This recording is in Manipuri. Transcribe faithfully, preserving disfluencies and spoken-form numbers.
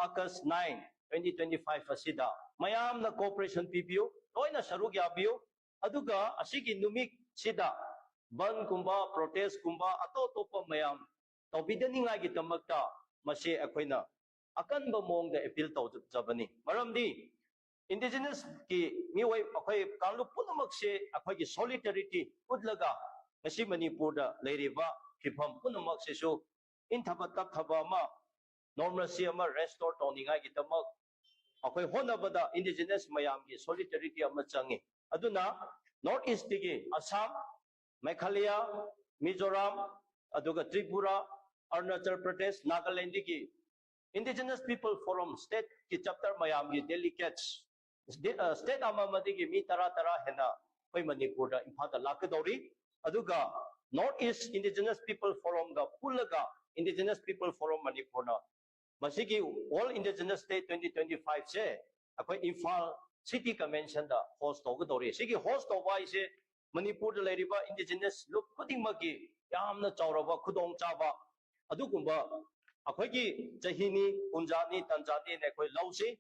August nine, twenty twenty-five ꯑꯁꯤꯗ ꯃꯌꯥꯝꯅ cooperation ꯄꯤꯕꯤꯌꯨ, ꯂꯣꯏꯅ ꯁꯔꯨꯛ ꯌꯥꯕꯤꯌꯨ꯫ ꯑꯗꯨꯒ ꯑꯁꯤꯒꯤ ꯅꯨꯃꯤꯠꯁꯤꯗ ꯕꯟꯒꯨꯝꯕ, protestꯀꯨꯝꯕ, ꯑꯇꯣꯞ ꯑꯇꯣꯞꯄ ꯃꯌꯥꯝ ꯇꯧꯕꯤꯗꯅꯤꯡꯉꯥꯏꯒꯤꯗꯃꯛꯇ ꯃꯁꯤ ꯑꯩꯈꯣꯏꯅ ꯑꯀꯟꯕ ꯃꯑꯣꯡꯗ appeal ꯇꯧꯖꯕꯅꯤ꯫ ꯃꯔꯝꯗꯤ indigenous ꯀꯤ ꯃꯤꯑꯣꯏ, ꯑꯩꯈꯣꯏ ꯀꯥꯡꯂꯨꯞ ꯄꯨꯝꯅꯃꯛꯁꯦ ꯑꯩꯈꯣꯏꯒꯤ solidarity ꯎꯠꯂꯒ ꯉꯁꯤ ꯃꯅꯤꯄꯨꯔꯗ ꯂꯩꯔꯤꯕ ꯐꯤꯕꯝ ꯄꯨꯝꯅꯃꯛꯁꯤꯁꯨ ꯏꯪꯊꯕ ꯇꯞꯊꯕ ꯑꯃ, normalcy ꯑꯃ restore ꯇꯧꯅꯤꯡꯉꯥꯏꯒꯤꯗꯃꯛ ꯑꯩꯈꯣꯏ ꯍꯣꯠꯅꯕꯗ indigenous ꯃꯌꯥꯝꯒꯤ solidarity ꯑꯃ ꯆꯪꯉꯤ꯫ ꯑꯗꯨꯅ North East ꯇꯒꯤ ꯑꯁꯥꯝ, ꯃꯦꯘꯥꯂꯌꯥ, ꯃꯤꯖꯣꯔꯥꯝ, ꯑꯗꯨꯒ ꯇ꯭ꯔꯤꯄꯨꯔꯥ, ꯑꯔꯨꯅꯥꯆꯜ ꯄ꯭ꯔꯗꯦꯁ, ꯅꯥꯒꯥꯂꯦꯟꯗꯒꯤ Indigenous People Forum state ꯀꯤ chapter ꯃꯌꯥꯝꯒꯤ delegates, state ꯑꯃꯃꯗꯒꯤ ꯃꯤ ꯇꯔꯥ ꯇꯔꯥ ꯍꯦꯟꯅ ꯑꯩꯈꯣꯏ ꯃꯅꯤꯄꯨꯔꯗ, ꯏꯝꯐꯥꯜꯗ ꯂꯥꯛꯀꯗꯧꯔꯤ꯫ ꯑꯗꯨꯒ North East Indigenous People Forum ꯒ ꯄꯨꯜꯂꯒ Indigenous People Forum ꯃꯅꯤꯄꯨꯔꯅ ꯃꯁꯤꯒꯤ World Indigenous Day twenty twenty-five ꯁꯦ ꯑꯩꯈꯣꯏ ꯏꯝꯐꯥꯜ City Convention ꯗ host ꯇꯧꯒꯗꯧꯔꯤ꯫ ꯁꯤꯒꯤ host ꯇꯧꯕ ꯍꯥꯏꯁꯦ ꯃꯅꯤꯄꯨꯔꯗ ꯂꯩꯔꯤꯕ indigenous ꯂꯨꯞ ꯈꯨꯗꯤꯡꯃꯛꯀꯤ ꯌꯥꯝꯅ ꯆꯥꯎꯔꯕ ꯈꯨꯗꯣꯡꯆꯥꯕ ꯑꯗꯨꯒꯨꯝꯕ ꯑꯩꯈꯣꯏꯒꯤ ꯆꯍꯤꯅꯤ, ꯀꯨꯟꯖꯥꯅꯤ, ꯇꯟꯖꯥꯅꯤꯅ ꯑꯩꯈꯣꯏ ꯂꯧꯁꯤ꯫